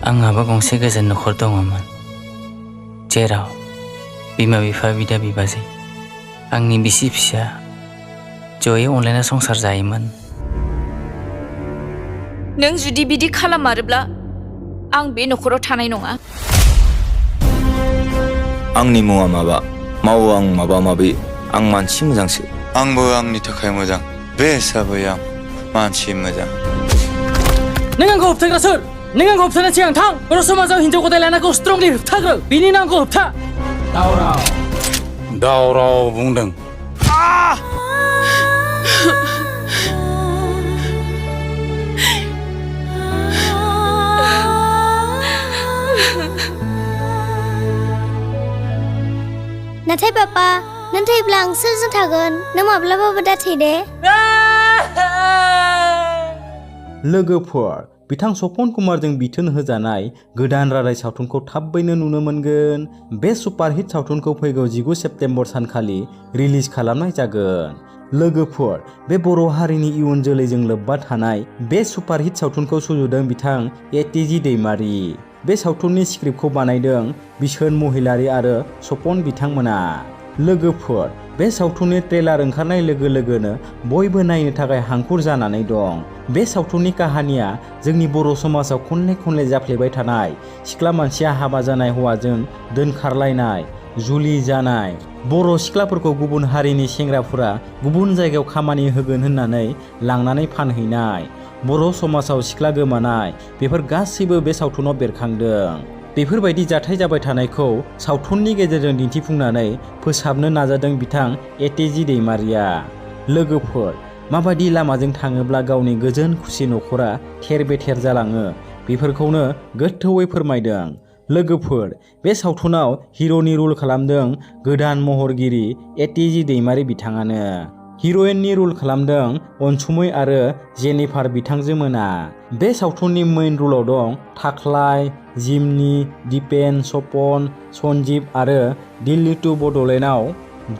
आंहाबो गंसे गोजोन नखर दङमोन, जेराव बिमा बिफा बिदा बिबाजै आंनि बिसि फिसा जयै अनलायना संसार जायोमोन। नों जुदि बिदि खालामारोब्ला आं बे नखराव थानाय नङा। आंनि मुङा माबा मावो आं माबा माबि, आं मानसि मोजांसो। आंबो आंनि थाखाय मोजां, बे हिसाबै आं मानसि मोजां। नों आंखौ होबथाग्रा सोर? नों आंखौ होबथानो सिगां थां। बर' समाजाव हिनजाव गथाय लानायखौ स्ट्रंलि होबथाग्रो, बिनि नामखौ होबथा। दावराव बुंदों। नाथाय पापा, नों थैब्ला आं सोरजों थागोन? नों माब्लाबाबो दाथै दे। लोगोफोर, बिथां सपन कुमारजों बिथोन होजानाय गोदान रादाय सावथुनखौ थाबैनो नुनो मोनगोन। बे सुपारहिट सावथुनखौ फैगौ 19 सेप्तेम्बर सानखालि रिलिज खालामनाय जागोन। लोगोफोर, बे बर' हारिनि इयुन जोलैजों लोब्बा थानाय बे सुपारहिट सावथुनखौ सुजुदों बिथां एटिजि दैमारि। बे सावथुननि स्क्रिप्टखौ बानायदों बिसोन महिलारि आरो सपन बिथांमोना। लोगोफोर, बे सावथुननि ट्रेलार ओंखारनाय लोगो लोगोनो बयबो नायनो थाखाय हांखुर जानानै दं। बे सावथुननि काहानिया जोंनि बर' समाजाव खनले खनले जाफ्लेबाय थानाय सिख्ला मानसिया हाबा जानाय हौवाजों दोनखारलायनाय, जुलि जानाय, बर' सिख्लाफोरखौ गुबुन हारिनि सेंग्राफोरा गुबुन जायगायाव खामानि होगोन होननानै लांनानै फानहैनाय, बर' समाजाव सिख्ला गोमानाय, बेफोर गासैबो बे सावथुनाव बेरखांदों। बेफोरबायदि जाथाय जाबाय थानायखौ सावथुननि गेजेरजों दिन्थिफुंनानै फोसाबनो नाजादों बिथां एटिजि दैमारिया। लोगोफोर, माबायदि लामाजों थाङोब्ला गावनि गोजोन खुसि नखरा थेर बेथेर जालाङो, बेफोरखौनो गोथौयै फोरमायदों। लोगोफोर, बे सावथुनाव हिर'नि रल खालामदों गोदान महरगिरि एटिजि दैमारि बिथाङानो। हिर'इननि रल खालामदों अनसुमै आरो जेनिफार बिथांजो मोना। बे सावथुननि मेइन रलाव दं थाख्लाय, जिमनि, दिपेन, सपन, सन्जिब आरो दिल्ली टु बड'लेण्डआव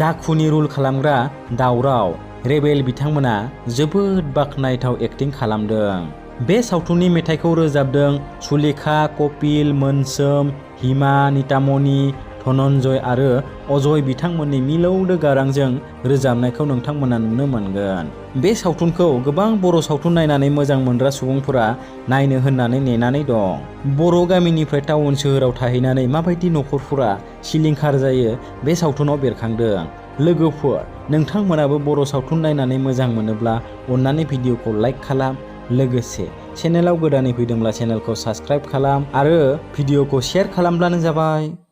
दाखुनि रल खालामग्रा दावराव, रेबेल बिथांमोना जोबोद बाख्नायथाव एक्टिं खालामदों। बे सावथुननि मेथाइखौ रोजाबदों सुलेखा, कपिल, मोनसोम, हिमा, नितामनि, धनन्जय आरो अजय बिथांमोननि मिलौदो गारांजों रोजाबनायखौ नोंथांमोना नुनो मोनगोन। बे सावथुनखौ गोबां बर' सावथुन नायनानै मोजां मोनग्रा सुबुंफोरा नायनो होननानै नेनानै दं। बर' गामिनिफ्राय टाउन सोहोराव थाहैनानै माबायदि नखरफोरा सिलिंखार जायो बे सावथुनाव बेरखांदों। लोगोफोर, नोंथांमोनाबो बर' सावथुन नायनानै मोजां मोनोब्ला अननानै भिडिअखौ लाइक खालाम, लोगोसे चेनेलाव गोदानै फैदोंब्ला चेनेलखौ साबस्क्राइब खालाम आरो भिडिअखौ शेयार खालामब्लानो जाबाय।